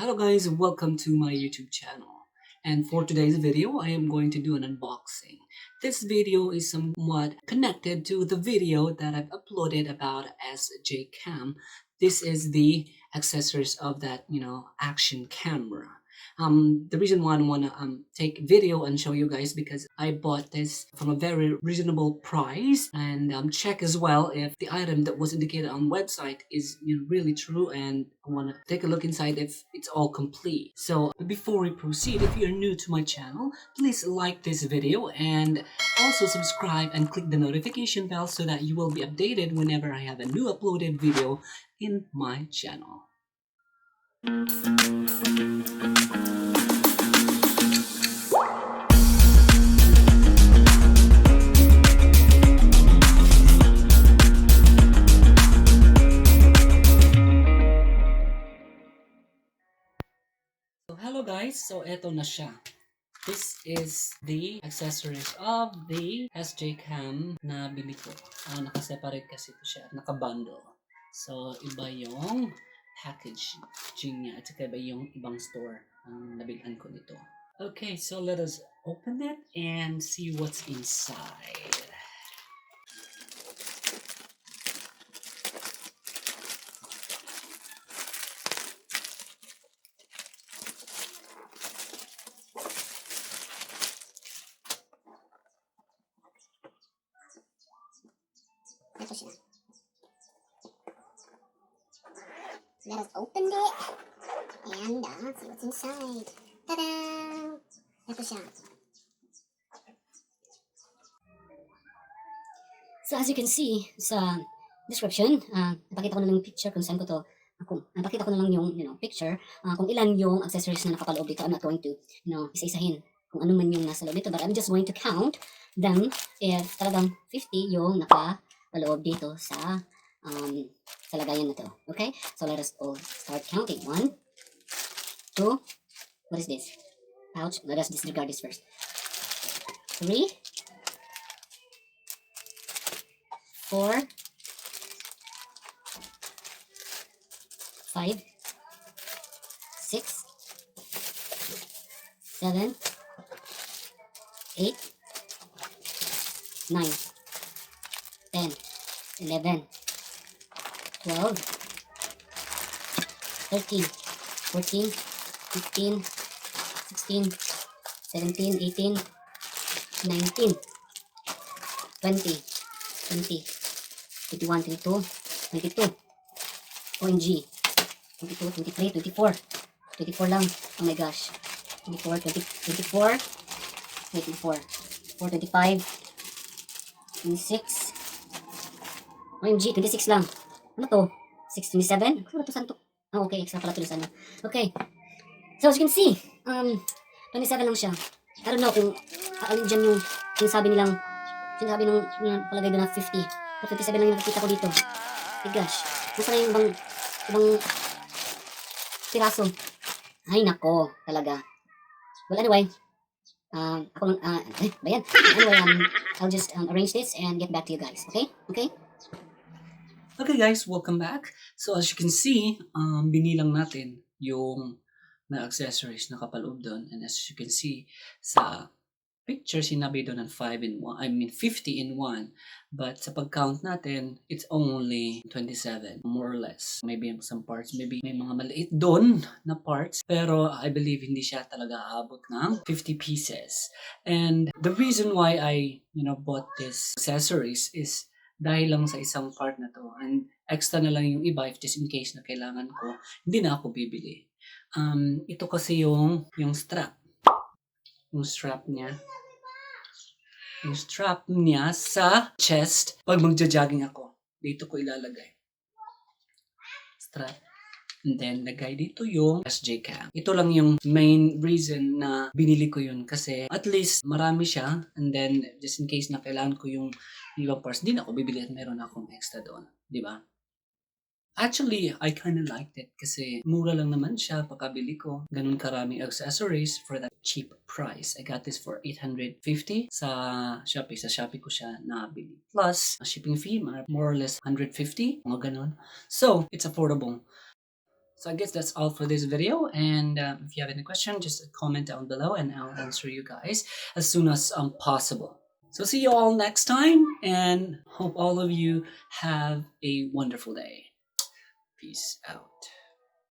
Hello guys, welcome to my YouTube channel. And for today's video, I am going to do an unboxing. This video is somewhat connected to the video that I've uploaded about SJ Cam. This is the accessories of that, action camera. The reason why I want to take video and show you guys because I bought this from a very reasonable price and check as well if the item that was indicated on website is really true, and I want to take a look inside if it's all complete. So before we proceed, if you're new to my channel, please like this video and also subscribe and click the notification bell so that you will be updated whenever I have a new uploaded video in my channel. So hello guys, so eto na siya. This is the accessories of the SJ Cam na bili ko. Nakaseparate kasi ito siya, nakabundle. So iba yung packaging niya at saka iba yung ibang store ang nabilhan ko nito. Okay, so let us open it and see what's inside. Ito siya. Let us open it and see what's inside. Ta-da! Ito siya. So as you can see sa description, napakita ko na lang yung picture kung saan ko to. Napakita ko na lang yung picture kung ilan yung accessories na nakapaloob dito. I'm not going to isa-isahin kung ano man yung nasa loob dito, but I'm just going to count them if talagang 50 yung nakapaloob dito sa lagayan na to. Okay? So let us all start counting. 1, 2, what is this? Pouch. Let us disregard this first. 3, 4, 5, 6, 7, 8, 9, 10, 11, 12, 13, 14, 15, 16, 17, 18, 19, 20, 20, 21, 22, 22, OMG, 22, 23, 24, 24 lang, oh my gosh, 24, 20, 24, 24, 4, 25, 26, OMG, 26 lang. Ano to? 627? Ano to? Saan to? Oh, okay. Extra pala to sa ano. Okay. So, as you can see, 27 lang siya. I don't know kung alin dyan yung sinasabi ng palagay doon na 50. But 27 lang yung nakikita ko dito. My gosh. Nasaan na yung ibang piraso? Ay, nako. Talaga. Well, anyway. Ako lang, bayan. Anyway, I'll just arrange this and get back to you guys. Okay? Okay? Okay guys, welcome back. So as you can see, binilang natin yung na accessories na kapaloob doon. And as you can see sa picture, sinabi doon ng 50 in 1. But sa pag-count natin, it's only 27, more or less. Maybe some parts, maybe may mga maliit doon na parts. Pero I believe hindi siya talaga aabot ng 50 pieces. And the reason why I, bought this accessories is dahil lang sa isang part na to, and extra na lang yung iba if just in case na kailangan ko, hindi na ako bibili. Ito kasi yung strap. Yung strap niya. Yung strap niya sa chest pag magja-jogging ako. Dito ko ilalagay. Strap. And then, lagay dito yung SJ Cam. Ito lang yung main reason na binili ko yun kasi at least marami siya, and then just in case na kailangan ko yung ibang parts, hindi na ako bibili at meron akong extra doon. Di ba? Actually, I kinda liked it kasi mura lang naman siya pagkabili ko. Ganun karaming accessories for that cheap price. I got this for 850 sa Shopee. Sa Shopee ko siya nabili. Plus, shipping fee, more or less 150, mga ganun. So, it's affordable. So I guess that's all for this video. And if you have any question, just comment down below and I'll answer you guys as soon as possible. So see you all next time and hope all of you have a wonderful day. Peace out.